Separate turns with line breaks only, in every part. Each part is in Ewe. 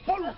Polu.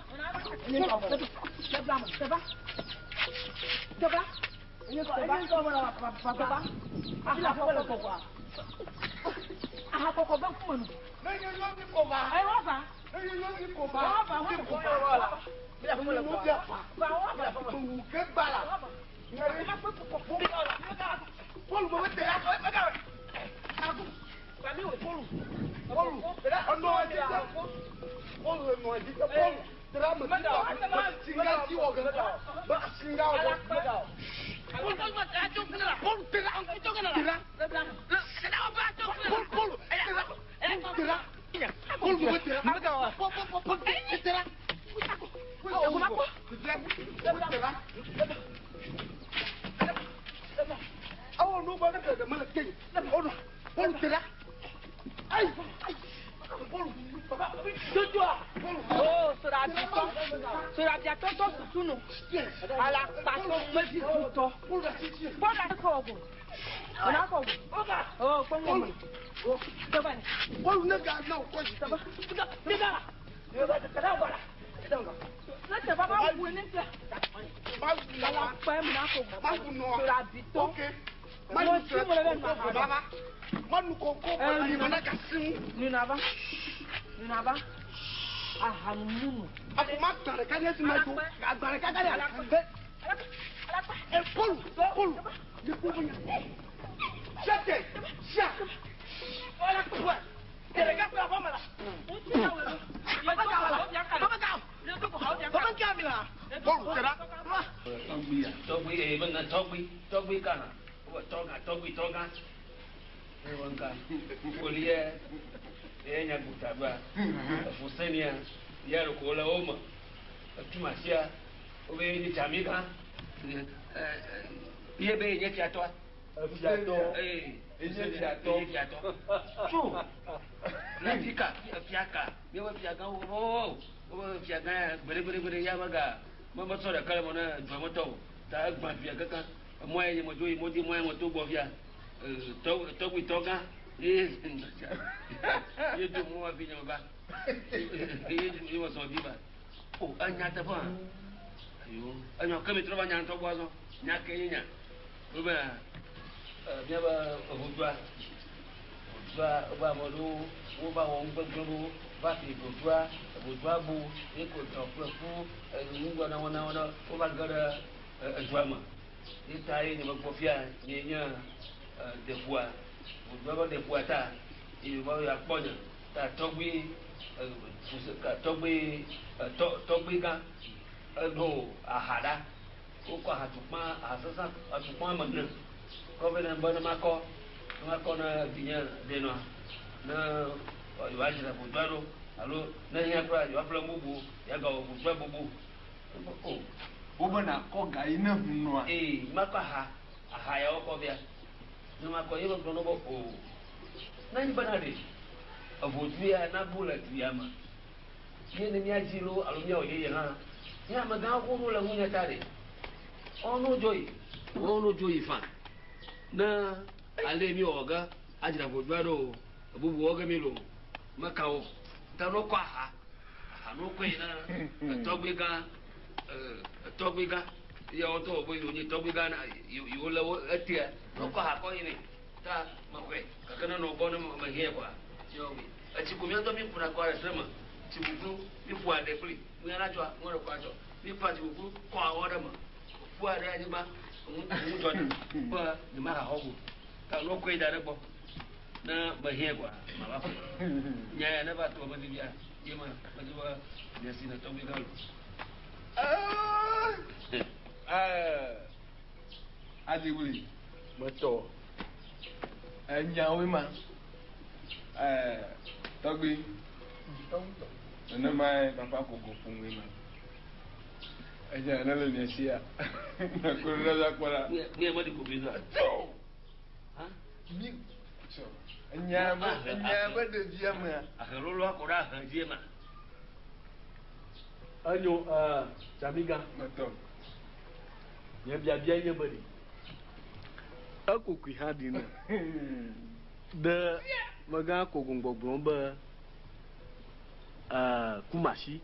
Kumasi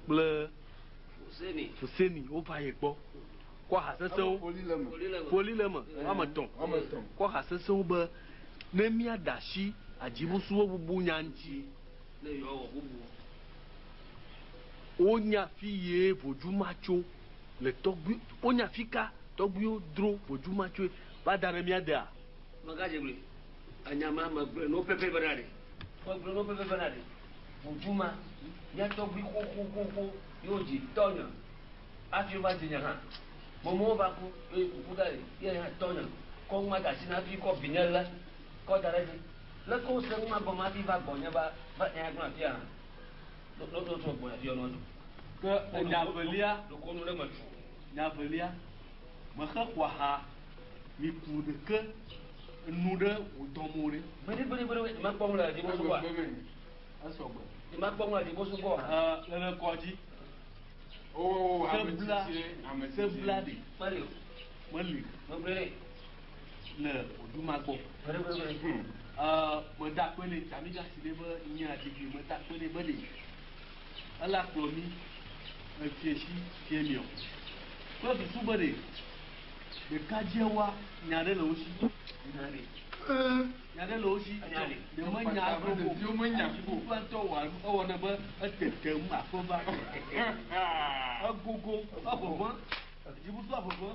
kple Fuseni wova ye gbɔ kɔ ha sesẽwo. Foli le eme woame etɔ̃. Kɔ ha sesẽwo be ne míaɖe asi adzibusuwo bubu nya ŋuti. Wonya fi ye vodzu ma tso le tɔgbui wonya fi ka tɔgbuiwo dro vodzu ma tsoe va da ɖe mía dea.
Megadze gblɔe. Enya ma megblɔe na wo pɛpɛ bena ɖe. Megblɔe na wo pɛpɛ bena ɖe. Vodzu ma, mía tɔgbui xoxoxoxo ye wodzi tɔnye hafi wova dzi nye hã. Momo va ku ye kuku da ɖi ye hã tɔnye kɔ numa de asi na hafi kɔ vinye lé kɔ da ɖe edzi. Leke wose numa gɔme hafi va gbɔnye va va nya gblɔ afia hã. No no no tso gbɔnye hafi yɔnɔ dzo.
Ke enya velia.
Ɖeko nu ɖe me tso.
Nya velia, mexe xɔa ha miku ɖeke nu ɖe wò dɔme o ɖe.
Gbeɖe gbeɖe gbeɖe nyemekpɔ nu le dziƒo
Esɔgbe.
Nyemekpɔ nu le dziƒo sugbɔ oa?
Ẽ, le le kɔdzi. Sebla, sebla ɖe.
Meli o.
Meli.
Megblɔe ɖe.
Le oduma gbɔ.
Gbeɖe gbeɖe gbeɖe.
Ẽ, meda akpe nɛ, Tsamiga si ɖe be nye aɖigbi, meda akpe nɛ be ɖe ela kplɔ mí efie si fie miɔ. Kple susu be ɖe ɖekadzewoa nya ɖe le wo si.
Nya ɖe.
Nya ɖe le wo si. Ɖe menya agblɔ o. Ƒuƒua ŋutɔ wɔ ewɔ ne be etetem aƒe va. Egogo eʋeʋẽ. Dzibusu aʋeʋẽ.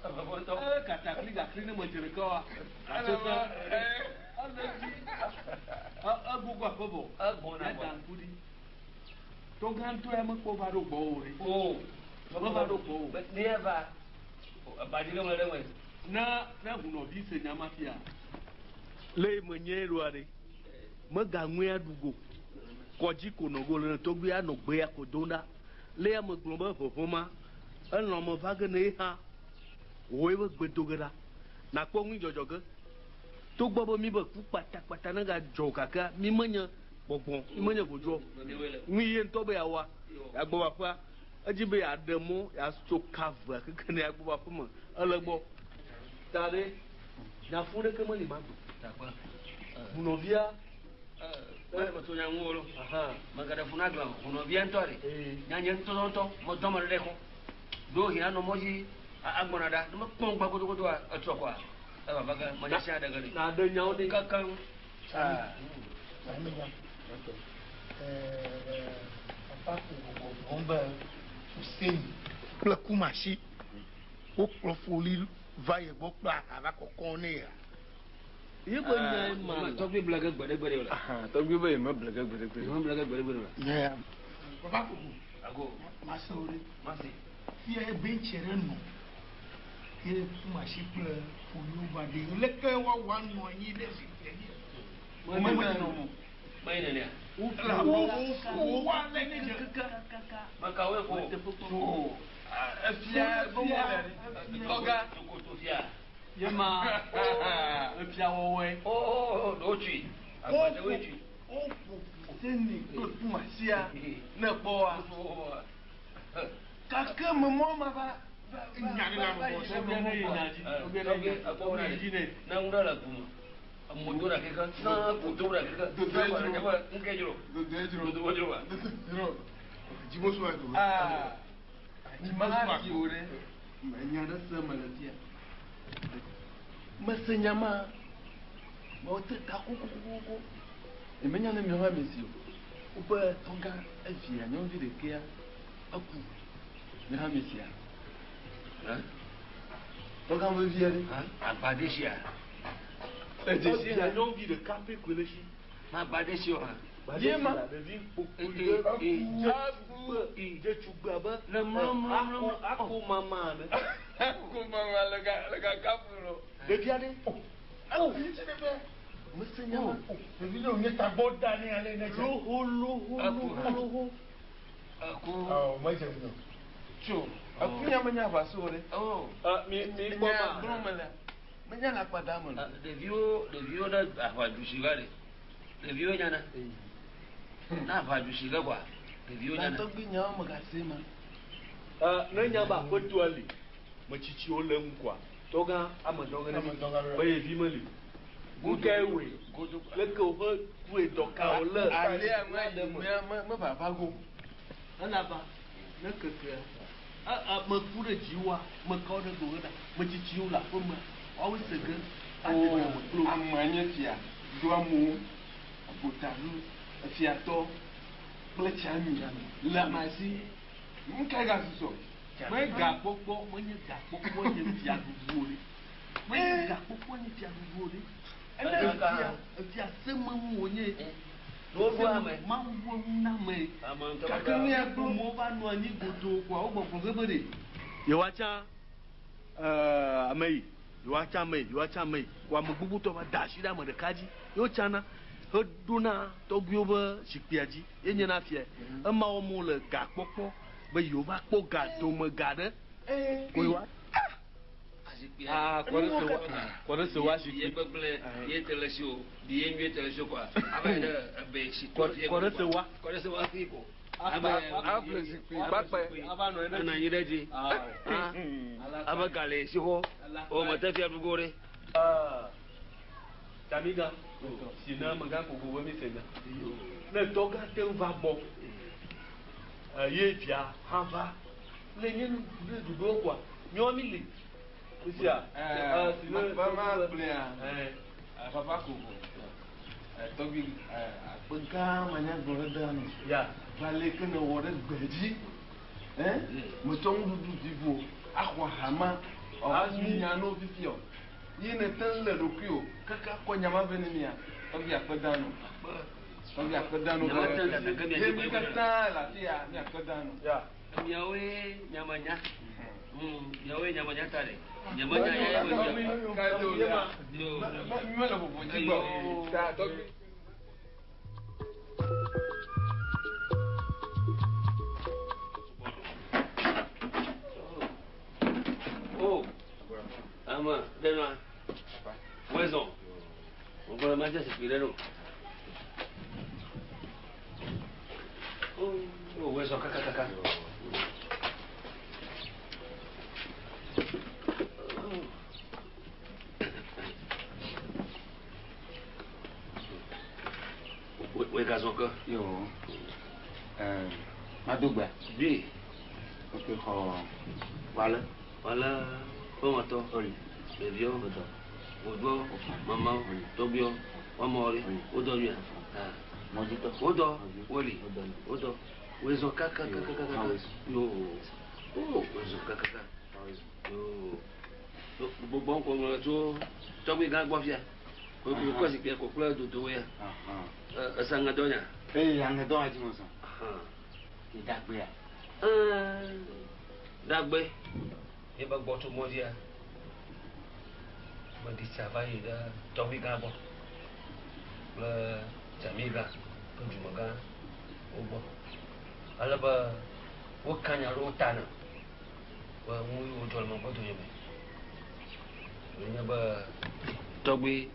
Ee katakli gakli ne medze ɖeka oa. Gatsese. Ele dzi. Egogo aƒe vɔ.
Egbɔna
Míada ŋku ɖi. Tɔgã ŋutɔ ya mekpɔ va ɖo gbɔwò ɖe.
O.
Meva ɖo gbɔwò.
Ne eva, abadzi ɖe me ɖe me.
Ne ne hunɔvi se nya ma fia, le menye ɖoa ɖe, megaŋue aɖu go. Kɔdzi ko nɔ go le tɔgbui anɔ gbea ko dom ɖa. Le ya megblɔ be ʋeʋẽ ma, elɔ̃ me va ge ne ye hã wòe be gbe do ge ɖa. Nakpɔ ŋui dzɔdzɔ ge. Togbɔ be mi be ku kpatakpata ne ga dzɔ o gakea, mi menye gbɔgbɔ, mi menye vodzuɔ. Ŋui ye ŋutɔ be yeawɔa, yeagbɔ va aƒea, edzi be yeaɖe mɔ, yeatso ka vea keke ne yeagbɔ va aƒeme. Ele gbɔ. Ta ɖe, nya fu ɖeke meli magblɔ. Hunɔvia.
Mele metso nya ŋu o lo. Megaɖe fu na gblɔ hunɔvia ŋutɔ ɖe. Nya nye ŋutɔ ŋutɔ medɔ me ɖe xɔ. Ɖo hĩa nɔ mɔ dzi agbɔna ɖa. Ne mekpɔ ŋgba godogodoa etrɔ kɔa eva va ge menya sia ɖe ge ɖe.
Na ɖe nyawo ɖe.
Kekeŋ.
Papa ko gbɔgblɔm be Hussein kple Kumasi wokplɔ Foli va ye gbɔ kple aha va kɔkɔ nɛ ya.
Ye be nyae ma la.
Tɔgbui ble ge gbeɖegbeɖe o la.
Tɔgbui be yemeble ge gbeɖegbeɖe.
Yemeble ge gbeɖegbeɖe o la.
Nye papa koko.
Ago.
Mase wo ɖe.
Mase.
Fia ye bentsi ɖe nɔ ye Kumasi kple Foli wova ɖe. Leke woawɔ anɔ anyi ɖe zikpuia dzi?
Wome nɔ mo. Meyi nenea.
Wo wa le ne dze.
Mekawoe ƒo.
Efia tɔga.
Sokoto fia.
Ye ma efia wɔwɔe.
O ɖewo tui. Agbadewoe tui.
Woƒo Fuseni kple Kumasia ne kpɔ wa. Gake memɔ ma va.
Nya ɖe le ame gbɔ.
Tɔgbui ne yi nya dzi. Tɔgbui ne yi tɔgbui yi dzi nɛ.
Ne ŋu ɖe le ʋu me. Emo do ɖe keke. Sãa ko do ɖe keke.
Dodoe dzro.
Ŋke dzro.
Dodoe dzro.
Dodoe dzro wa.
Dodoe dzro.
Dzibosu wa do.
Aa. Nyimasi o ɖe. Nya ɖe se me le fia. Mese nya ma. Mewɔ te ta kokokokoko. Nyemenya ne miawo hã miesi o. Woƒe tɔgã evia nyɔnuvi ɖekea eku. Miawo hã miesia? Tɔgã vevi aɖe.
Agbadesia.
Edzesi
Evia nyɔnuvi ɖeka pɛ koe le esi.
Magbadesia o hã.
Ye ma.
Ɖevi kpokpui ɖe dze tugbe abe
Le mlɔmlɔmlɔ.
ako mama ene.
Ako mama le ga le gaka ƒo lɔ.
Ɖevia ɖe.
Oh,
Mese nya ma.
Ɖevi ɖe wònye tagbɔ da nɛ ale ne dze.
Loho loho loho loho.
Eku.
Ɔ medze ŋu.
Tso. Eku nya menya aʋaso ɖe.
Oh.
Mi mi kpɔ
Nya
ma.
gblɔ me le. Menya le akpada me lo.
Ɖeviwo ɖeviwo ɖe aʋadusi va ɖe. Ɖeviwo nyana. Ne aʋadusi ge kɔa, ɖeviwo nyana.
Tɔgbui nyawo megase ma.
Ne nya be aƒetoa li, metsitsiwo le ŋu kɔa, tɔgã ame dɔ ge ɖe mi. Be ye vi meli o. Nukae wɔe? Leke woƒe kue dɔka wòlé?
Alea me me me vava go.
Elaba ne kekea, e e meku ɖe dziwòa, mekɔ ɖe go ɖa, metsitsiwo le aƒeme, woawoe se ge ade game kplo.
Amea nye fia, ɖo amewo, agbotanu, efiatɔ kple tsiami le amea si. Nu kae gasusɔ?
Me gakpɔkpɔ, menye gakpɔkpɔ nye fiaɖuɖu o ɖe. Menye gakpɔkpɔ nye fiaɖuɖu o ɖe.
Ene
Efia, efia seme ŋu wònye.
Ɖoɖo ame.
Mawu ƒe nuname.
Ame ŋutɔ
Gake nu ya gblɔm.
Amewo va nɔ anyi godoo koa wogbɔgblɔ ge be ɖe. Yewoatsa ame yi, yewoatsa ame yi, yewoatsa ame yi. Ko ame gbogbotɔ va da asi ɖe ame ɖeka dzi. Ye wotsana heɖona tɔgbuiwo ƒe zikpuia dzi. Ye nyena fia. Ema wɔm wole gakpɔkpɔ be yewova kpɔ ga dome ga ɖe. Ko yewoa.
Azikpuia.
Ah, kɔ ɖe se wa
Ye
zikpui.
gbegblẽ ye te le si o, di ye nyuie te le si o koa. Ava yi ɖe ebe si
Kɔ ɖe se wa.
Kɔ ɖe se wa fi ko.
Aƒle zikpui gbakpɛ.
Ava nɔ
Nɔ anyi ɖe dzi.
Ah.
Abe gale si xɔ. O mete fia ɖugo ɖe.
Tamiga, si na amegã koko be mi se nya. Ne tɔgã te ŋu va gbɔ, eye via hã va, le nye nu ne ɖoɖowo koa, míawo mi li. Fisia, si ne.
Ma ma gblɔa. Papa koko. Tɔgbi akpe gã manyagblɔ ɖe de ame.
Ya.
Va leke ne wɔ ɖe gbe dzi. Metsɔ nuɖuɖu vivo axɔ hama. Ɔva nya no fifi o. Yi ne te le ɖokui o. Kaka kɔ nyama ve ne mia. Tɔgbi akpe da no. Tɔgbi akpe da no.
Nyama te le gake mia
Ye
dzi
mi
kpe
katã le afi ya mi akpe da no.
Ya.
Miawoe nyamanya. Miawoe nyamanya ta ɖe. Nyamanya ya ye me
Ka do ya.
Yo.
Mi mele vovo dzi gbɔ. Ta tɔgbi.
Oh. Ama, ɖe nua. Wezɔn. Ŋgɔlɔ ma dze zikpui ɖe no. Oh, wezɔn kakakaka. Wo gazɔn ke.
Yo. Madogba.
Bi.
Ok, xɔ wale.
Wala ƒemetɔ.
Oli.
Ɖeviwo. Wodoɔ, mamawo, tɔgbuiwo, woamewo ɖe, wodɔ nyuia. Ah.
Mɔdzitɔ.
Wodɔ, woli, wodɔ. Wozɔ kakakakakaka. Yo. Oh, wozɔ kakaka. Yo. Gbogbo ŋkɔ ŋlɔ tso tɔgbui gã gbɔ fia. Ko kɔ zikpuia ko kple dodowo ya. Esa ŋedɔ nya.
Ee, aŋedɔ wa dzi mo zɔn. Dagbea.
Dagbe. Ye be gbɔ tso mɔ dzia. Meɖi tsa va yi ɖe tɔgbui gã gbɔ kple dzami gã kple dumegã wo gbɔ. Ale be woka nya ɖe wo ta na be nu yiwo dzɔ le megbe donyeme. Wònye be tɔgbui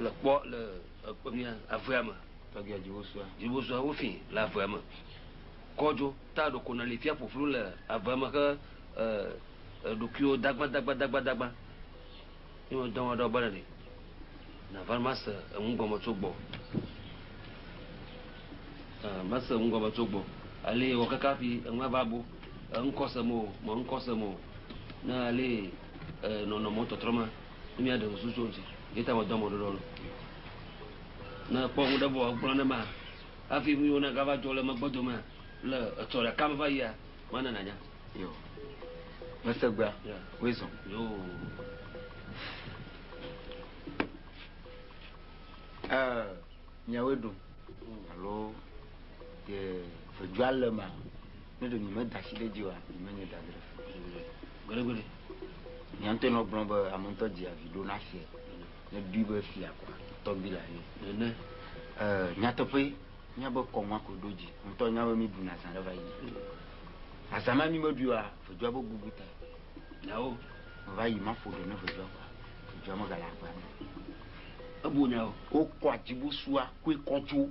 le kpɔ le ekpemia avea me.
Tɔgbia dzibosua.
Dzibosua wofi le avea me. Kɔdzo ta ɖeko neli fia ƒoƒlu le avea me he ɖokuiwo dagba dagba dagba dagba. Ye me dɔn ɖe bena ɖe. Nava ma se enu gɔme tso gbɔ. Ma se enu gɔme tso gbɔ. Ale wɔ kaka fi enua va bo. Ŋkɔ se mo, mɔ ŋkɔ se mo. Ne ale nɔnɔme tɔtrɔ ma, ne mia ɖe nususu ŋuti. Ye ta me dɔn mo ɖoɖo ɖo. Ne kpɔ ŋu ɖe vɔ gblɔ ne ma. Hafi nu yiwo ne gava dzɔ le megbe domea, le etsɔ ɖeka me va yia, ma ne nanya.
Yo. Mese gbea.
Ya.
Woezɔn.
Yo.
Miawoe ɖum. Alo ye vedzua le ma. Ne ɖe mi meda asi ɖe dzi oa, mi menye da ɖe.
Gbeɖegbeɖe.
Nya ŋutɔ nɔ gblɔm be ame ŋutɔ dzia vi ɖo na fia. Ne ɖui be fia koa, tɔgbi le anyi.
Nene.
Nyateƒe, nya be kɔnua ko ɖo dzi. Ŋutɔ nya be mi ɖuna azã ɖe va yi. Azã ma mi meɖui oa, vedzua be bubu ta.
Nyawo.
Va yi ma ƒo ɖe ne vedzua koa, vedzua megale agbea me.
Ebu nyawo.
Wokɔ adzibosua koe kɔdzo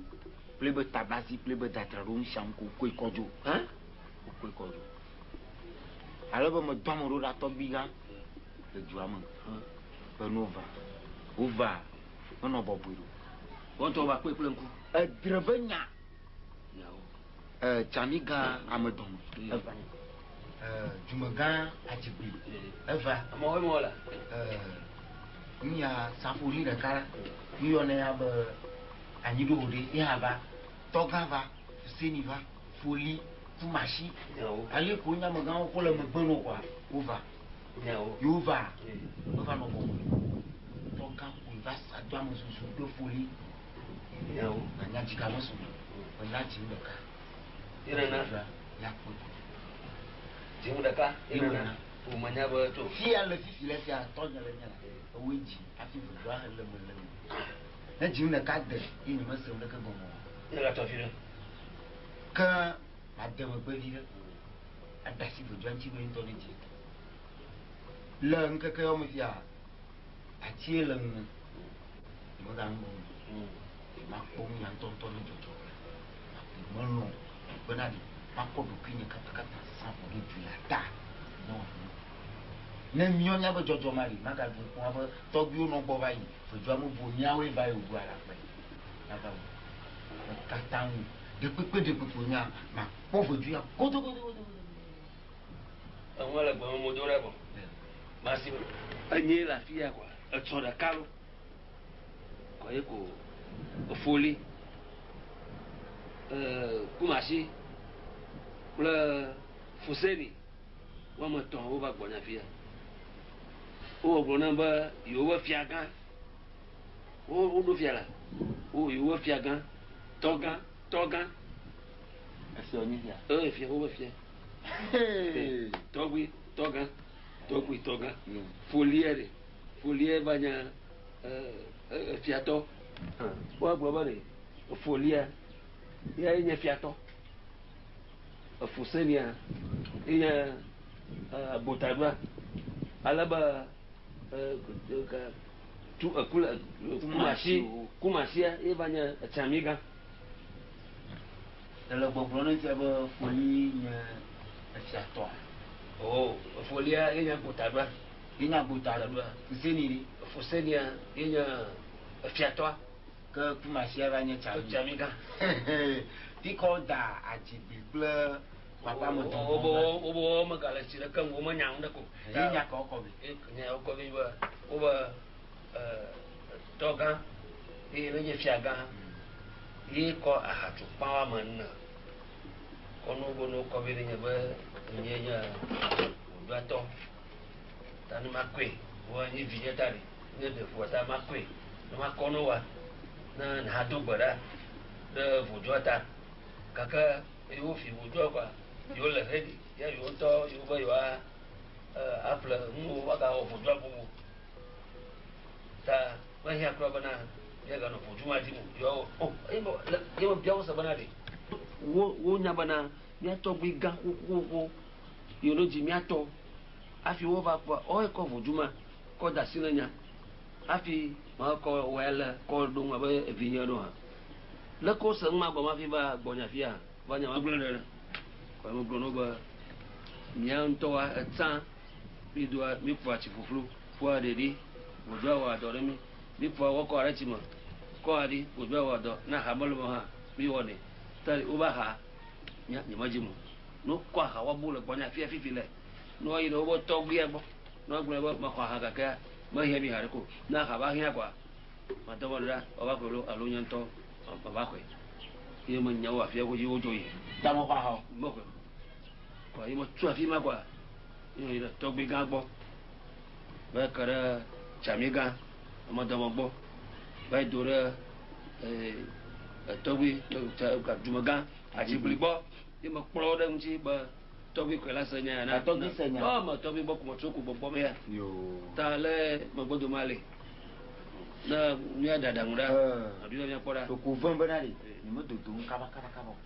kple be tabazi kple be datra ɖo ŋusiam ko koe kɔdzo.
Hã?
Wokoe kɔdzo. Ale be medɔ ame ɖo ɖa tɔgbi gã le dua me. Be no va. Wova menɔ bɔbɔe ɖo.
Wo ŋutɔ wova kpɔe kple ŋku.
Edre be nya.
Nyawo.
Tsamigã amedɔme eva. Dumegã Adzigbe eva.
Amewo mewɔ la.
Nuya safoli ɖeka la, nuyɔnɛ ya be anyiɖoho ɖe ye hã va. Tɔgã va, Fuseni va, Foli, Kumasi.
Nyawo.
Ale ko nye amegãwo ko le megbe nɔ kɔa, wova.
Nyawo.
Yewo va, meva nɔ bɔbɔe. Tɔgã koe va sa do ame zuzu kple Foli.
Nyawo.
Manya dzika mesu me. Mena dzim ɖeka.
Ye nana.
Ya kpɔe.
Dzim ɖeka. Ye
Ye
nana.
nana.
O manya be tso.
Fia le fifi le fia tɔnye le nye la. Ewoe dzi hafi ʋuʋua he le me le me. Ne dzim ɖeka de ye nye mese nu ɖeke gɔme o.
Ye la tɔ fi ɖe.
Ke made megbe vi ɖe. Ada asi ʋuʋua ŋuti be ŋutɔ ne dzi. Le ŋkeke yawo me fia atie le nu. Meganu o. Makpɔ nu ya ŋutɔŋutɔ ne dzɔdzɔ. Melɔ̃ bena ɖe makɔ ɖokuinye katakata zã vɔ ɖe du ya ta. Ne wòanyo. Ne míɔ míabe dzɔdzɔ ma ɖi, magaɖu ŋku abe tɔgbuiwo nɔ gbɔ va yi, ʋedzɔa mebu o, míawoe va yi wòɖu alakpa yi. Nava wò. Mekatã ŋu. Ɖekpekpe ɖekpekpe nya makpɔ ʋedzo ya godogodogodo.
Eŋua le gbeme mo do ɖe bɔ. Masi me. Enye le afi ya kɔa, etsɔ ɖeka lo. Kɔ ye ko efoli. Kumasi kple Fuseni woame etɔ̃ wova gbɔnya fia. Wowɔ gblɔ nam be yewo be fiagã. Wo woɖo fia la. Wo yewo be fiagã, tɔgã, tɔgã.
Efia wonye fia.
Eye fia wo be fia. Tɔgbui, tɔgã, tɔgbui, tɔgã. Folia ɖe. Folia va nye fiatɔ. Woagblɔ be ɖe folia ya nye fiatɔ. Efusenia ye nye agbotaɖua. Ale be tu ekule kumasi kumasia ye va nye etsamigã.
Le gbɔgblɔ ne fia be foli nye efiatɔa.
O folia ye nye agbotaɖua.
Ye nye agbotaɖua. Fuseni ɖe.
Fusenia ye nye efiatɔa.
Ke kumasia va nye tsami.
Tsamigã.
Fi da adzigbe kple papa me tɔ.
Wobe wobe megale tsi ɖeke ŋu womenya nu ɖe ko.
Ye nya ka wokɔ vi.
Ye nya wokɔ vi be wobe tɔgã ye ne nye fiagã ye kɔ ahatukpa woame ene kɔ nu be no kɔ vi ɖe nye be nye nye wòdoatɔ ta ne makɔe wo nye vi nye ta ɖi nye ɖeƒua ta makɔe ne makɔ no wa ne nahado gbe ɖa ɖe vodua ta gake yewo fi vodua kɔa yewo le ready ya yewo ŋutɔ yewo be yewoa aƒle nuwo woagawɔ vodua bubu ta mehiã kura bena míaganɔ vodu ma dim o yewoawɔ o ye me le ye me bia wo se bena ɖe wo wonya bena mía tɔgbui gã xoxoxo yiwo ne dzi mía tɔ hafi wova kpɔ woawoe kɔ vodu ma kɔ da asi ne nya hafi makɔ wɔe le kɔ ɖo ŋu abe evinye ɖo hã leke wose nu ma gɔme hafi va gbɔnya fia va nya ma gblẽ ɖe kɔ me gblɔ na wo be mía ŋutɔwoa etsã mídoa míƒoa tsi ƒuƒlu ƒoa ɖeɖi vodua wɔa dɔ ɖe mí míƒoa wɔ kɔ ɖe tsi me kɔ aɖi vodua wɔa dɔ ne aha mele me hã míwɔnɛ ta wobe aha nye nye medzi mo ne wokɔ aha woabu le gbɔnya fia fifi le ne woayi ɖe wobe tɔgbuia gbɔ ne woagblɔ be mexɔ aha gakea mehiã mi haɖe ko ne aha va hiã kɔa madɔ me ɖa woava xɔe lo alo nye ŋutɔ mava xɔe ye menya wo afia godzi wodzo yi.
Ta mexɔ aha o.
Mexɔe kɔa ye metso afi ma kɔa ye yi ɖe tɔgbui gã gbɔ va ke ɖe tsamigã amedɔme gbɔ va yi do ɖe tɔgbui dumegã adzigbli gbɔ ye mekplɔ wo ɖe ŋuti be tɔgbui koe la se nya ya na.
Tɔgbui se nya.
Ɔ me tɔgbui gbɔ ko metso ko gbɔgbɔ me ya.
Yoo.
Ta le megbedome ale ne mía ɖe aɖaŋu ɖa aɖui be míakpɔ ɖa.
Ɖeko vem bena ɖe nye me dodom kaba kaba kaba o.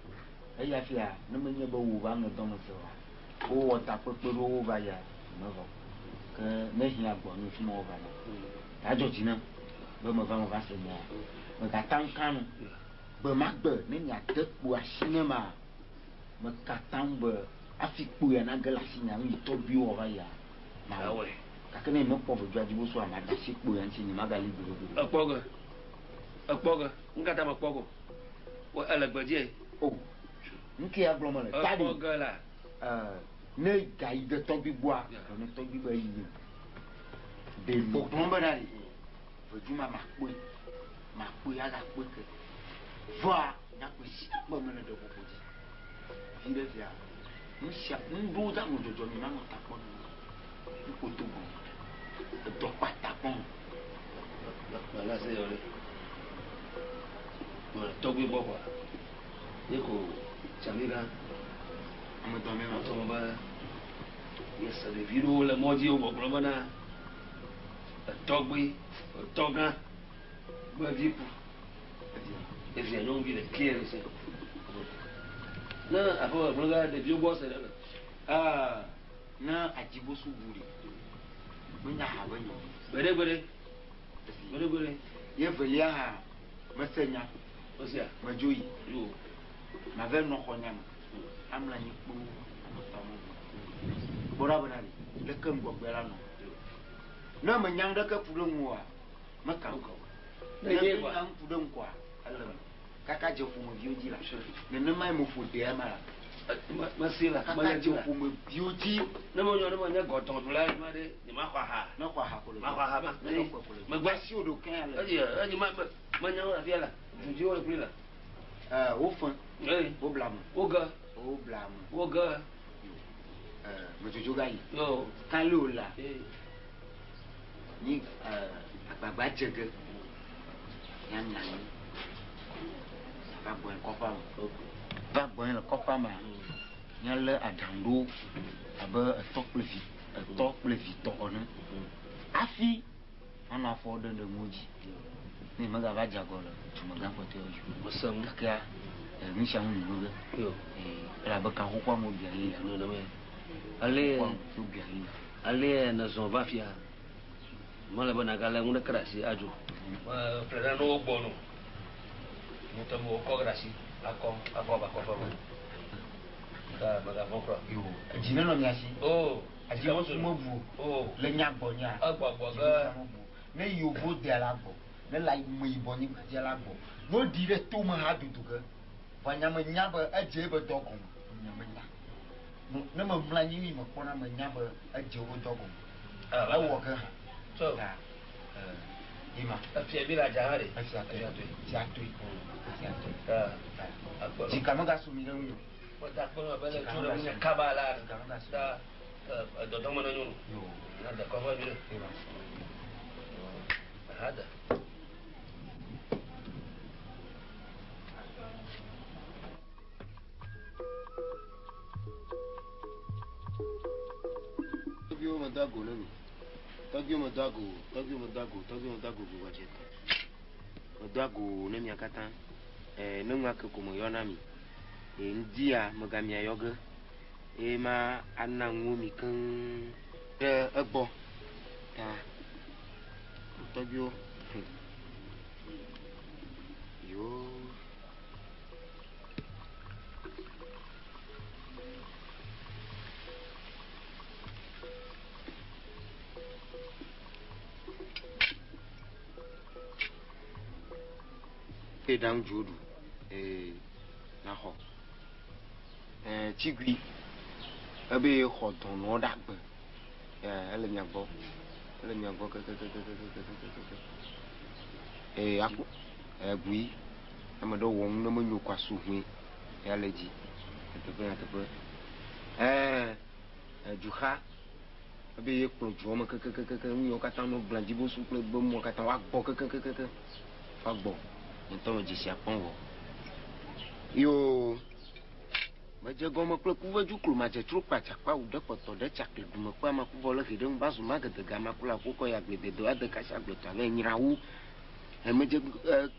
Eya fia ne menye be wò va ŋedɔ me se oa, wowɔ takpekpe ɖo wova ya mevɔ. Ke ne hiã gbɔ nye fi ma wova na. Ta dzɔ dzi nam be meva meva se nya. Megata ŋu ka nu. Gbe ma gbe ne miade kpo asi ne ma mekata ŋu be hafi kpo ya nage le asi nya nu yi tɔgbuiwo wɔ va yia mawɔe. Gake ne mekpɔ vodua dzi bosoa, mada asi kpo ya ŋuti, nyemagali gbeɖegbeɖe o.
Ekpɔ ge. Ekpɔ ge. Nu ka ta mekpɔ ge o? Wɔ ele gbe dzie.
O, nu ke ya gblɔm mele. Ta ɖi.
Ekpɔ ge la.
Ee, ne gayi de tɔgbui gbɔa, gblɔ ne tɔgbui be eyi nye. Ɖe gbɔgblɔm bena ɖe, vodu ma makpɔe, makpɔe agakpɔe ke. Vɔa, nyakpɔe sia kpe mele ɖe ƒoƒo dzi. Viɖe fia, nu sia, nu ɖewo dza nɔ dzɔdzɔ mi manɔ ta kpɔm o. Nu ko do gɔme. Edɔ kpata kpɔm.
Mana se yɔ ɖe. Mele tɔgbui gbɔ kɔa. Ye ko Tsamiga.
Ame dɔ me ma.
Tɔ be yese ɖevi ɖewo le mɔ dzi wo gbɔgblɔ bena etɔgbui, etɔgã be vi ku. Evia nyɔnuvi ɖekɛ le se. Ne aƒe me gblɔ be ɖeviwo gbɔ se ɖe le. Aa.
Ne adzibosu bu ɖi. Menya ha be nyɔ.
Gbeɖe gbeɖe. Gbeɖe gbeɖe.
Ye velia hã mese nya.
Mesia.
Medzo yi.
Yo.
Mave nɔ xɔ nya me. Amla anyi kpo anɔ tame. Kpɔ ɖa bena ɖi. Leke ŋgɔgbe la nɔ. Ne menya ŋɖeke ku ɖe ŋu oa, meka o.
Ne
Ne
nye
menya
kɔa.
ŋu ku ɖe ŋu kɔa, ele me. Kaka dze ƒomeviwo dzi la. Nenemae meƒo ɖea ma la.
Mesi la.
Kaka
Menye
dze
dzi la.
ƒomeviwo dzi.
Ne menyo ne menye gɔtɔn du la, ma ɖe, nye maxɔ aha.
Ne xɔ aha ko le dzi.
Maxɔ aha ma.
Ne xɔ ko le dzi.
Megbe.
Asi wo ɖokui ale.
Eyi, eyi ma, me, menya wo afia la. Dzudziwo le kpli la.
Ee, wo fe.
Eyi.
Wo bla me.
Wo ge.
Wo bla me.
Wo ge.
Yo. Ee, medzodzo ga yi.
Yo.
Kalo la.
Ee.
Ni, ee, agbagba dze ge. Nya nya ni. Va gbɔe kɔƒea me. Va gbɔe le kɔƒea mea, míalé aɖaŋu ɖo abe etɔ kple vi, etɔ kple vi tɔ ene. Hafi anɔ afɔ ɖe ɖe ŋuwo dzi. Ne megava dze agɔ le dumegã kpɔtɔewo dzi o.
Mese ŋu.
Gakea, nu sia nu nyonyo ge.
Yo.
Ee, elabe kaƒoƒoa me wobia ɣeyiɣi.
Nyo ɖe me. Ale
Kaƒoƒoa me wobia ɣeyiɣi.
Ale nèzɔ va fia, mele be nàgalé nu ɖeke ɖe asi adzo. Ƒle nanewo gbɔ nɔ. Ŋutɔ me wokɔ ɖe asi akɔ akɔ va kɔƒe me. Ta megavɔ̃ kura.
Yo, edzi nenɔ mia si.
O.
Edzi mebu o.
O.
Le nya gbɔ nya.
Egbɔgbɔ
Dzi
ge.
mebu o. Ne yovo dea la gbɔ, ne la me yibɔ nyigba dzia la gbɔ, ne woɖi ɖe tome hã dodo ge. Vɔ nya me nya be edze ebe dɔ gɔme. Nya me nya. Ne me mlɔ anyi mi me kpɔna me nya be edze wo dɔ gɔme.
Ah,
Ewɔ ge hã.
So.
Ta, ee, ima.
Efia bi le adza hã ɖe.
Efia toe.
Efia toe.
Efia toe. Efia toe.
Ta.
Ta.
Akpɔ.
Dzika megasu mi ɖe ŋu o.
Meda akpɔ na be le
Dzika
tso ɖe
megasu
ŋunye
mi.
kaba la.
Dzika megasu mi.
Ta, edɔdɔ me ne nyɔnu.
Yo.
Na de kɔƒe vi ɖe.
Eva.
Aha de.
Tɔgbuiwo medo ago ne mi. Tɔgbuiwo medo ago, tɔgbuiwo medo ago, tɔgbuiwo medo ago go gadze tɔ. Medo ago ne mia katã. Ee, ne nua ke ko meyɔna mi. Ee, ŋdia megamia yɔ ge. Eye ma ana nuwo mi keŋ ɖe egbɔ. Ta tɔgbuiwo. Yoo. Eye ɖaŋu dzo ɖu. Ee, naxɔ. Ee, tsigui. Ebe xɔ dɔnɔ ɖe agbe. Ee, ele mia gbɔ. Ele mia gbɔ kekekekekekekekeke. Ee, akpɔ. Ee, bui. Ame ɖewo wɔ nu ne menyo kɔ asu hũe. Ya le dzi. Nyateƒe, nyateƒe. Ee, dzuxa. Ebe ye kplɔ dzuɔ me kekekekeke. Nu yiwo katã nɔ gblã dzibosu kple gbemuwo katã woagbɔ kekekekeke. Fa gbɔ. Nye ŋutɔ me dzesi akpɔm vɔ. Yoo. Medze gɔme kple kuvedu klomadze tro kpa dzakpa wu ɖe kpɔtɔ ɖe tsakli dume kpe amakuvɔ le he ɖe ŋu va zu magedege amakula ƒokɔ ya agbledede ade kasi agbletɔ ave nyrawu. Emedze,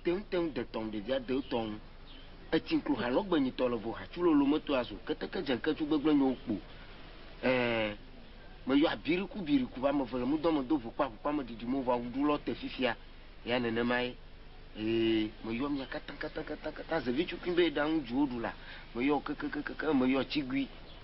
teŋu de tɔŋ ɖevia de tɔŋ. Etsi ŋklo halɔgbe nyitɔ le vo hatsu lolo meto azu keteke dze ŋketsu gbegblẽ nyo kpo. Meyɔ abiriku biriku va ame ve le mudɔ me do ʋukpa ʋukpa me ɖiɖi mo va wuɖu lɔ te fifia. Ya nenemae. Ee, meyɔ mia katã katã katã katã. Zevi tsukui be ɖa ŋu dzuwo ɖu la. Meyɔ kekekekeke, meyɔ tsigui.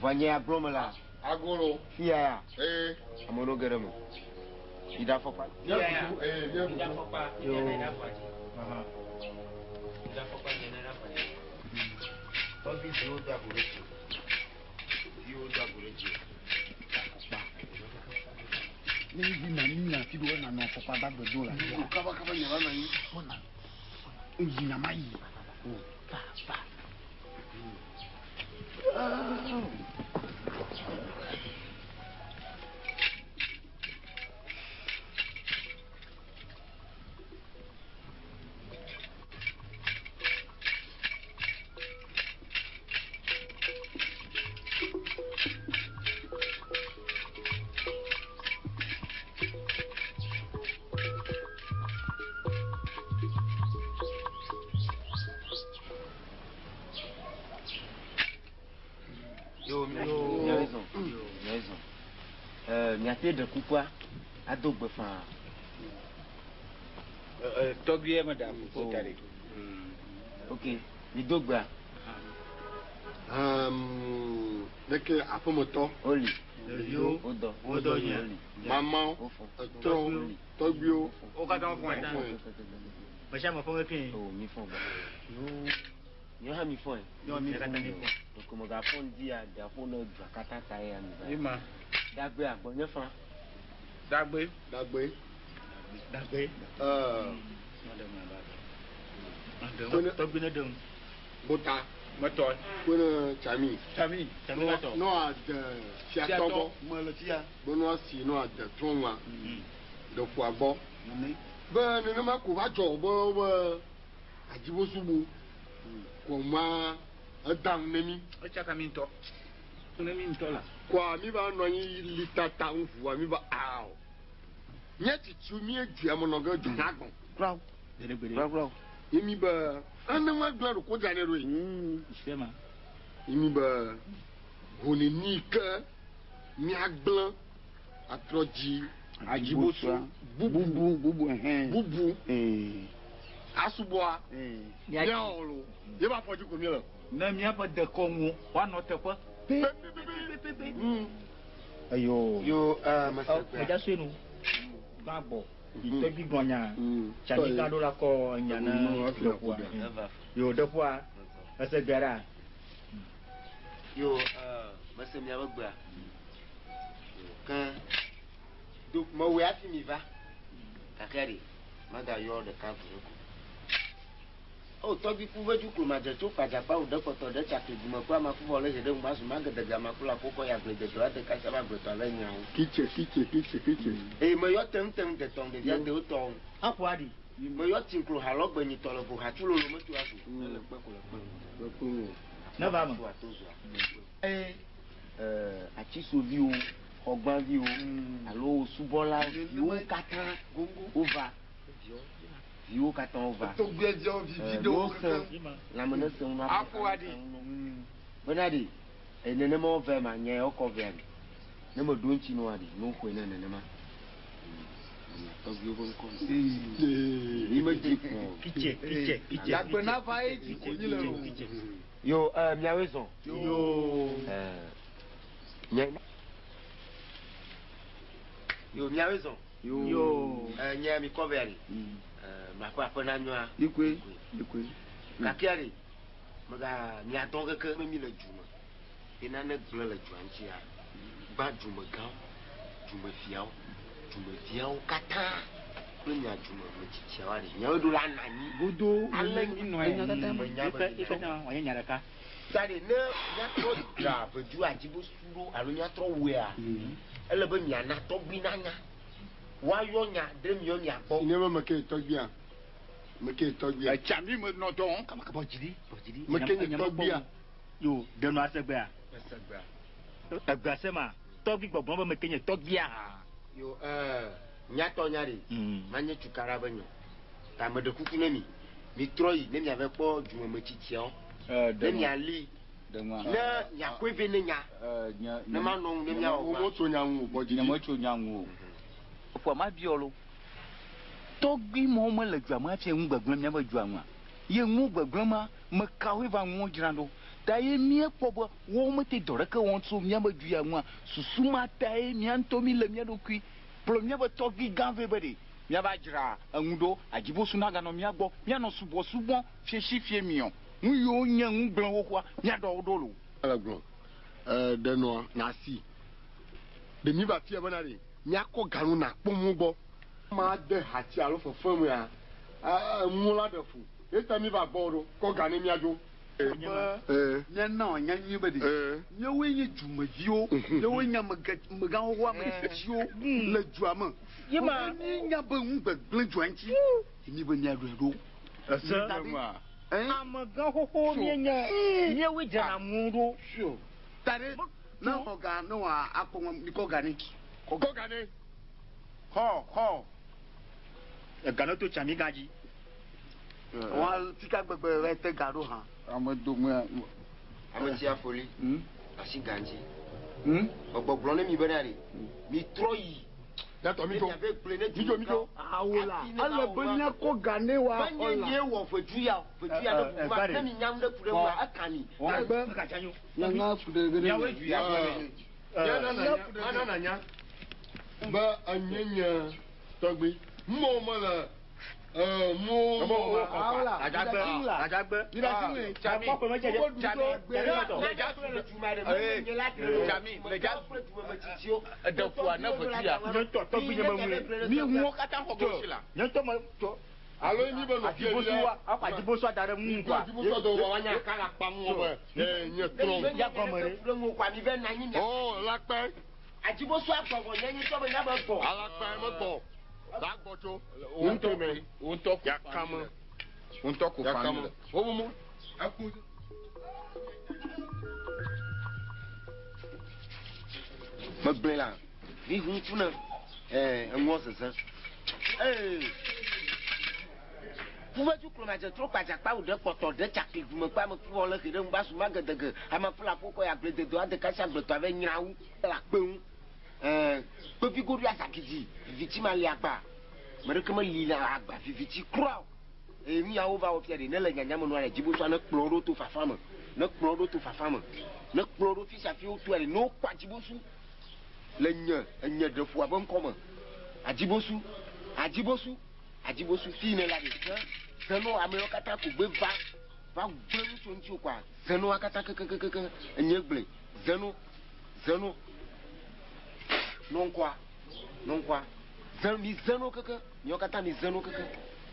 Vɔ nye ya gblɔ me la.
Agolo.
Fia ya.
Ee.
Ame ɖewo ge ɖe me. Yi ɖe afɔkpa.
Mía kuku. Ee, mía
Yi ɖe
kuku.
afɔkpa, yi ɖe afɔkpa dzi. Yi ɖe afɔkpa, yi ɖe afɔkpa dzi.
Tɔgbi viwo do ago ɖe dzi. Viwo do ago ɖe dzi. Afɔkpa.
Ne yi na mi na fi do na nɔ afɔkpa gbagbe do la.
Ko kaba kaba nye va nɔ anyi.
Wɔna. Eyi na ma yi. Va va.
Yo, miawo zɔn. Miawo zɔn. Ɛɛ miate ɖe kukua ado gbe faa.
Tɔgbi ye me ɖe kuku da ɖi.
Ok, mi do gbea.
Leke aƒemetɔ.
Oli.
Ɖeviwo.
Wodɔ.
Wodɔ nye.
Oli.
Mamawo.
Wofɔ.
Etrɔwo. Tɔgbiwo.
Wo katã wofɔ ye.
Wofɔ ye.
Me sia me fɔ kekeŋ.
O mi fɔ gbɔ. Miawo hã mi fɔ ye.
Miawo mi katã mi fɔ.
Donc megafɔ ŋdi ya ɖeaƒo ne dua katã ta ya mi va.
Ema.
Dagbe agbɔ nye fa.
Dagbe.
Dagbe.
Dagbe.
Ɛɛ.
Tɔgbi ne ɖem.
Bota.
Metɔ.
Kone tsami.
Tsami. Tsami va tɔ.
Nɔ ade fiatɔ gbɔ.
Mele fia.
Be nɔ asi nɔ ade trɔnua. Ɖe ƒua gbɔ. Be nenema ko va dzɔ be be adzibosubu. Kɔma edam ne mi.
Etsaka mi ŋutɔ. Ne mi ŋutɔ la.
Kɔa mi va nɔ anyi li tata ŋu mi va awo. Nye tsitsi mi dzi ame nɔ ge dzu na gbɔ.
Kura.
Gbeɖegbeɖe.
Kura kura.
Ye mi be ene ma gblẽ ɖo ko dza ne ɖoe.
Sema.
Ye mi be honeni ke miagblẽ atrɔ dzi
Adzibosu
bubu
bubu bubu ɛhɛn.
bubu
Ee.
asubɔa
Ee.
miawɔ lo ye ba fɔ dzi ko mi le.
Ne míaƒe dekɔnuwo woanɔ teƒe.
Pepepepe.
Eyo.
Yo mese gbea.
Medza sue nu. Gbã gbɔ. Tɔgbi gblɔ nya. Tsani gã ɖo la kɔ enya ne ɖeƒua. Yo ɖeƒua. Ese gbea ɖa.
Yo mese miaƒe gbea. Ke do mewɔe hafi mi va. Gake ɖe magayɔ ɖeka vo ɖe ko. O tɔgbi ku ve duklo madze tso kpadzakpa wo ɖe kpɔtɔ ɖe tsakli gume kple amakuvɔ le he ɖe ŋu azu magedege amakula koko ya gble dede ade kasia va agbletɔ ale nyawo.
Kitse kitse kitse kitse.
Eye meyɔ teŋteŋ detɔn ɖevia dewo tɔ.
Aƒo aɖi.
Meyɔ tinklo halɔ gbenyitɔ le vo hatsu lolo metu azu.
Ne va me.
Eye atisoviwo, xɔgbãviwo alo subɔla viwo katã wova. Viwo katã wova.
Tɔgbuiawo vivi ɖe wo keŋ.
Lãme ne sẽ ŋu
Aƒo aɖi.
Bena ɖe nenema wove ma nye wokɔ vea ɖe. Ne meɖo ŋuti nua ɖe, ne woxɔe ne nenema. Tɔgbuiwo ƒe ŋkɔ. Mi medzi kpɔ.
Kitse kitse kitse.
Yagbe nava ye dzi ko nyi le o.
Yo miawoe zɔn.
Yo.
Nye. Yo miawoe zɔn.
Yo.
Nye mi kɔ vea ɖe. Maƒe aƒe na nyɔa.
Ikue ikue.
Gake ɖe mega miadɔ keke ne mi le du me. Ye nane gblẽ le dua ŋutia. Gbã dumegãwo, dumefiawo, dumeviawo katã kple mia dumemetsitsiawo ɖe. Miawoe ɖo la nɔ anyi.
Godo.
Ale
Nɔ ye.
menya be
Ife katã wòanye nya ɖeka.
Ta ɖe ne miatrɔ dzra vedu adzibosu ɖo alo miatrɔ wɔea, ele be miana tɔgbui nanya. Woayɔ nya ɖe miɔ mia gbɔ.
Ne be meke tɔgbia. Meke tɔgbia.
Etsami me nɔ dɔ wɔm kama
Bɔ dzi ɖi. Bɔ dzi ɖi.
Meke nye tɔgbia.
Yo denɔ ase gbea.
Ese gbea.
Egbea se ma. Tɔgbi gbɔgbɔm be meke nye tɔgbia.
Yo nyatɔ nya ɖe. Manye tukara be nyɔ. Ta meɖe kuku ne mi. Mi trɔ yi ne miave kpɔ dumemetsitsiawo. Ne miali. Ne miakɔe vɛ ne nya. Ne manɔ ŋu ne miawɔ
Wo
gba.
mo tso nya ŋu o, bɔ dzi
Nye
ɖi.
metso nya ŋu o. Ƒoa ma biɔ lo. Tɔgbi mɔwo mele dua me hafi ŋu gbegblẽ míaƒe dua ŋua. Ye ŋu gbegblẽ ma, me kawoe va ŋuwo dzra ɖo. Ta ye míekpɔ be woawo mete dɔ ɖeke wɔm tso míaƒe du ya ŋua. Susu ma tae mía ŋutɔ mi le mía ɖokui kplɔ míaƒe tɔgbi gã vɛ be ɖe míava dzra eŋu ɖo adzibosu naganɔ mía gbɔ míanɔ subɔsubɔ fiesi fie miɔ. Nu yiwo nye nu gblẽ xoxoa míaɖɔ wo ɖo lo.
Ele gblɔ. Ɖe nɔa nasi. Ɖe mi va fia bena ɖe miakɔ ganu na kpɔ mu gbɔ. Ma de hatsi alo fefe mea, ŋu la ɖe fu. Ye ta mi va gbɔ ɖo kɔ ga ne miadzo.
Miana wòanya nyuie be ɖe míawoe nye dumeviwo, míawoe nye amegã xoxo ametsitsiwo le dua me.
Yema.
Míenya be nu gbegblẽ dua ŋuti. Mi be miaɖɔe ɖo.
Ese. Amegã xoxo míenye. Míawoe dzrana ŋu ɖo.
Ta ɖe ne xɔ ga ne wòa akpɔ ŋu mi kɔ ga nɛ.
Kɔ ga nɛ.
Xɔ xɔ.
Ega ne to tsami gã dzi.
Wa fika gbegbe va te ga ɖo hã.
Ame dome.
Ame tsia foli. Asi gã dzi. Gbɔgblɔ ne mi bena ɖe. Mi trɔ yi.
Yàtọ̀ mi tso.
Ne miave gblẽ ne
Mi tso mi tso.
Awo la. Ele be míakɔ ga nɛ wa
Menye
xɔ la.
nye wɔ vedu ya o. Vedu ya ɖe ʋu ma. Ne mi nyam ɖe ku ɖe ŋua, eka mi.
Dagbe.
Nyanga ku ɖe ge
Miawoe du ya.
Mana na nya. Be enye nye tɔgbi. Mɔ me le mo mo.
Awo la.
Adzagbe. Adzagbe.
Tsami. Tsami. Tsami. Le dza. Ɖe ƒoa ne vedu ya.
Nye ŋutɔ tɔgbi nye me ŋue.
Mi ŋuwo katã xɔ go si la.
Nye ŋutɔ me tɔ.
Alo mi be nɔ fie
Adzibosu akɔ adzibosu ada ɖe ŋu kɔa.
Adzibosu dɔ wa nya kala kpa ŋu be nye trɔn.
Ya gɔme ɖe.
Ɖe ŋu kɔa mi vɛ na anyi mia.
Ɔ lakpɛ.
Adzibosu agbɔgbɔ nye nye tɔ be nya be gbɔ.
Alakpɛ me gbɔ. Da gbɔ tso.
Ŋutɔ ŋutɔ ko
Yakame.
Ŋutɔ ko fa mi
Yakame.
le.
Wo mo. Aku.
Megblẽ la. Mi ʋu ŋku ne. Eŋuɔ zeze. Ee. Ƒuvetu klomadze trɔ kpadzakpa wo ɖe kpɔtɔ ɖe tsakli gumekpe ame ƒu le xe ɖe ŋgba su magedege ame ƒu la ƒo kɔ ya gble dedo ade kasi agbletɔ ave nyra wu le akpe ŋu. Ɛɛ kpevi goɖo azagidi viviti ma li agba. Me ɖeke meli na agba viviti kura o. Eye nu yawo va wɔ fia ɖe ne le nyanya me nua ɖe dzibotsua ne kplɔ ɖo to fafa me. Ne kplɔ ɖo to fafa me. Ne kplɔ ɖo fi sia fi wotoa ɖe ne wokpɔ adzibosu le nye enye ɖe ƒua be ŋkɔ me. Adzibosu, adzibosu, adzibosu fi ne la ɖe ze zeno amewo katã ko gbe va va gble nu tso ŋuti o kɔa zenoa katã kekekekekeŋ enye gble zeno zeno nɔ ŋkɔa nɔ ŋkɔa ze mi zeno keke miawo katã mi zeno keke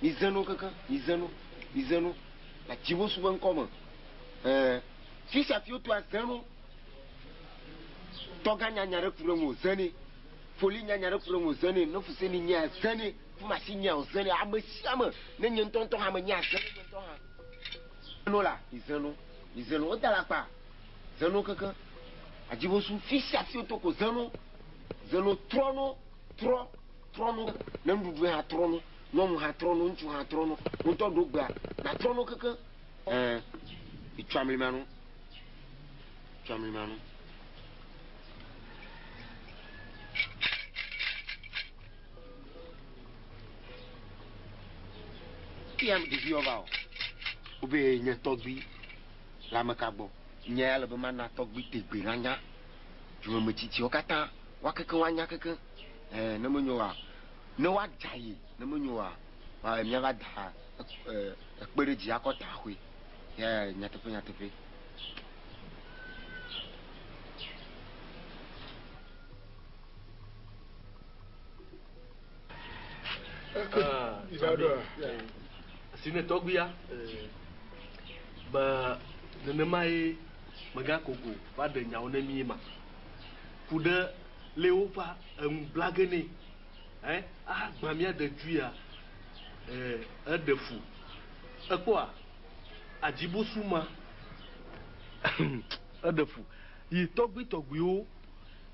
mi zeno keke mi zeno mi zeno le adzibosu be ŋkɔ me ɛɛ fi sia fi wotoa zeno tɔgã nyanya ɖe ku ɖe ŋu o zene foli nyanya ɖe ku ɖe ŋu o zene nefuseni nyea zene fumasi nyea o zene ame sia ame ne nye ŋutɔŋutɔ hã menyea zene nye ŋutɔ hã zeno la mi zeno mi zeno woda le akpa zeno keke adzibosu fi sia fi woto ko zeno zeno trɔ no trɔ trɔ no ne nuɖuɖu hã trɔ no nyɔnu hã trɔ no ŋutsu hã trɔ no ŋutɔ ɖo gbea natrɔ no keke ɛɛ itsɔ amlima no itsɔ amlima no. Eya ɖeviwo va o. Wobe nye tɔgbui le ame ka gbɔ. Nye ya le be mana tɔgbui tegbe nanya. Dumemetsitsiwo katã woa kekeŋ woanya kekeŋ. Ɛɛ ne menyo oa, ne woadza yi ne menyo oa, wa míava da ekpe ɖe dzi akɔ ta xoe. Ya nyateƒe nyateƒe.
Si ne tɔgbuia be nenema ye megakogo va ɖe nyawo ne mí ma ku ɖe le wova enu blage nɛ ɛ agbã mía de dzuia ɛ eɖe fu ekpɔa adzibosu ma eɖe fu yi tɔgbui tɔgbuiwo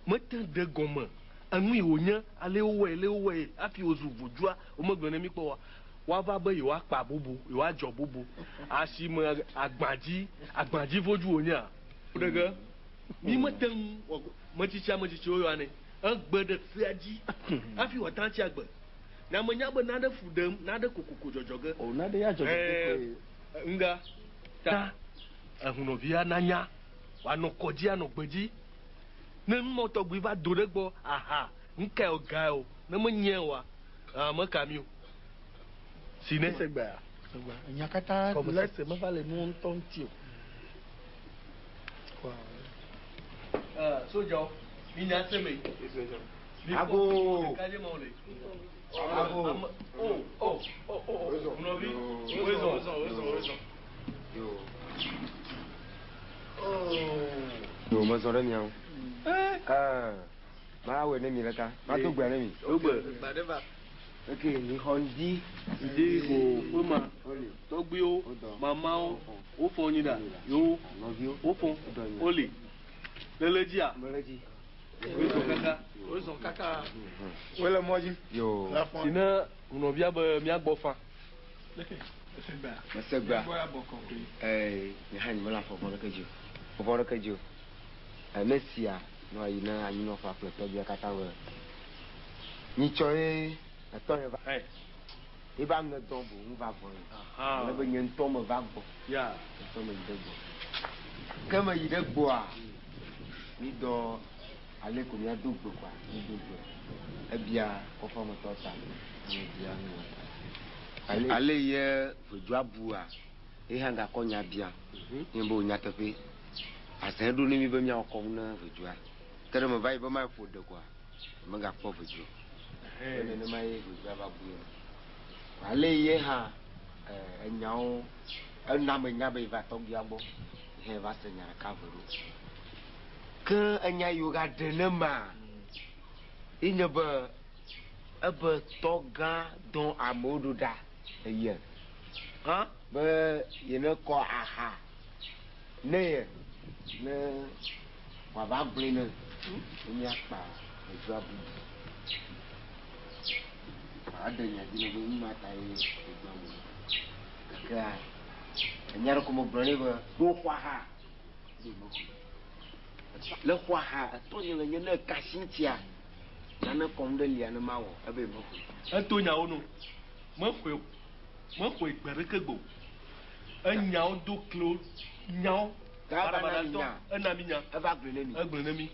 mete ɖe gɔme enu yi wònye ale wowɔe le wowɔe hafi wòzu vodua womegblɔ ne mí kpɔ wa woava be yewoakpa bubu yewoadzɔ bubu asime agbadzi agbadzi vodzu wònyea ɖege mi mete ŋu wɔ metsitsi ametsitsiwo yɔa nɛ egbe ɖe sea dzi hafi wòate atsi agbe ne ame nya be naɖe fu ɖem naɖe kokoko dzɔdzɔ ge
O naɖe ya dzɔdzɔ ge
koe. Nga ta ehunɔvia nanya wòanɔ kɔdzi anɔ gbedzi ne numɔ tɔgbi va do ɖe gbɔ aha nukae o gae o ne menye oa meka mi o si ne
Segbea. Nya katã le se meva le nuwo ŋutɔ ŋuti o.
Sodzawo mi nya se me.
Ago.
Ago. O o o o nɔvi wezɔn wezɔn wezɔn.
Yo. Yo mezɔ ɖe mia ŋu. Ɛɛ mawɔe ne mi ɖeka. Mado gbea ne mi.
Do gbe.
Ok mi xɔ ŋdi.
Ŋdi ko ƒe ma tɔgbuiwo mamawo wofɔ nyi ɖa yewo wofɔ woli lele dzia.
Mele dzi.
Wozɔ kaka.
Wozɔ kaka. Wole mɔ dzi.
Yo.
Si ne nɔvia be míagbɔ fa.
Mese gbea. Ɛɛ nye hã nyemele afɔ vɔ ɖeke dzi o. Vɔ ɖeke dzi o. Ene sia nɔ ayi ne anyinɔƒea kple tɔgbuia katã be nyitsɔ ye etɔ ye va. Ye va ŋe dɔn boŋ va gbɔ ye. Ale be nye ŋutɔ me va gbɔ. Ŋutɔ me yi ɖe gbɔ. Ke me yi ɖe gbɔa, mi dɔ ale ko míado gbe koa, mi do gbe. Ebia kɔƒeametɔ ta. Ame bia nu. Ale ye vodua bua, ye hã gakɔ nya bia. Nye be nyateƒe. Azã ɖo ne mi be míawɔ kɔnu ne vodua. Ke ɖe me va yi be ma ƒo ɖe koa, megakpɔ vodu o. Be nenema ye vodua va bu ye. Ale ye hã enyawo ena me nya be va tɔgbuia gbɔ. He va se nya ɖeka ve ɖo. Ke enya yi wogaɖe ne ma, ye nye be ebe tɔgã dɔn amewo ɖo ɖa eye.
Hã?
Be yene kɔ aha ne ye ne wòava gblɔe ne ne míakpa vodua bubu. Aɖe nya dzi ne be nu ma ta ye vodua bu. Gakea enya ɖe ko megblɔ nɛ be ɖo xɔa ha. Eye mexɔe. Le xɔa ha etɔnye le nye ne eka asi ŋutia nane kɔm ɖe lia ne mawɔ ebe mexɔe.
Eto nyawo no. Mexɔe o. Mexɔe gbe ɖeke gbe o. Enyawo do klo nyawo.
Ga eva na mi
Baɖabaɖatɔ,
nya.
Ena mi nya.
Eva gblɔe ne mi.
Egblɔe ne mi.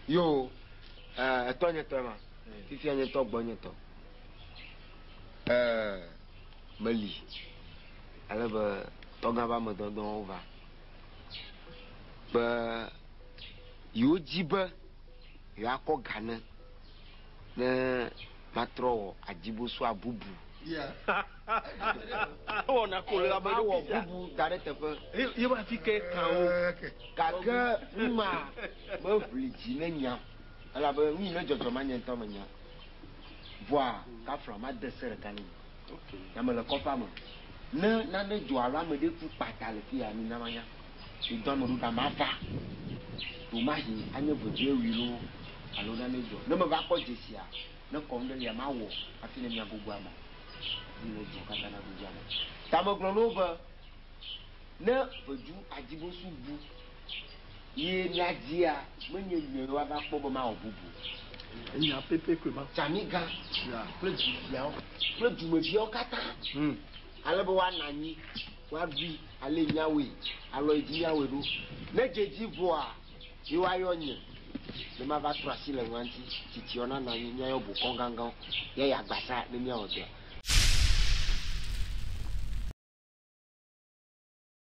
Yo, etɔnye tɔe ma. Fifia nye ŋutɔ gbɔnye tɔ. Meli ale be tɔgã be amedɔdɔwo va be yewo dzi be yewoakɔ ga ne ne matrɔ wɔ adzibosoa bubu.
Ewɔna ko le ame
Mawɔ
ɖokui sia.
bubu da ɖe teƒe.
Ye be afi ke kan wo.
Gake numa meʋli dzi ne nya elabe nu yi ne dzɔdzɔ ma nye ŋutɔ menya. Vɔa kafla made se ɖeka ne mi. Ame le kɔƒea me. Ne nane dzɔ alo ame ɖe ku kpata le fi ya mi na manya. Mi dɔ ame ɖo ɖa mava. Ɖomahi anye vodue wui loo alo nane dzɔ. Ne meva kpɔ dzesia, ne kɔm ɖe lia mawɔ hafi ne mia gogo ama. Hafi ne dzɔ katã na gogo ama. Ta megblɔ na wo be ne ʋedu adzibosu bu ye miadzia menye nye woava kpɔ be mawɔ bubu.
Enya pɛpɛ koe ma.
Tsamigã kple dufiawo kple dumeviawo katã. Ale be woanɔ anyi, woaɖui ale míawoe, alɔ yi dzi míawoe ɖo. Ne dze dzi vɔa, ye woayɔ nye ne mava trɔ asi le nua ŋuti. Tsitsiawo nanɔ anyi, míayɔ bokɔ gãgãwo, míayi agbasa ne míawɔ dɔa.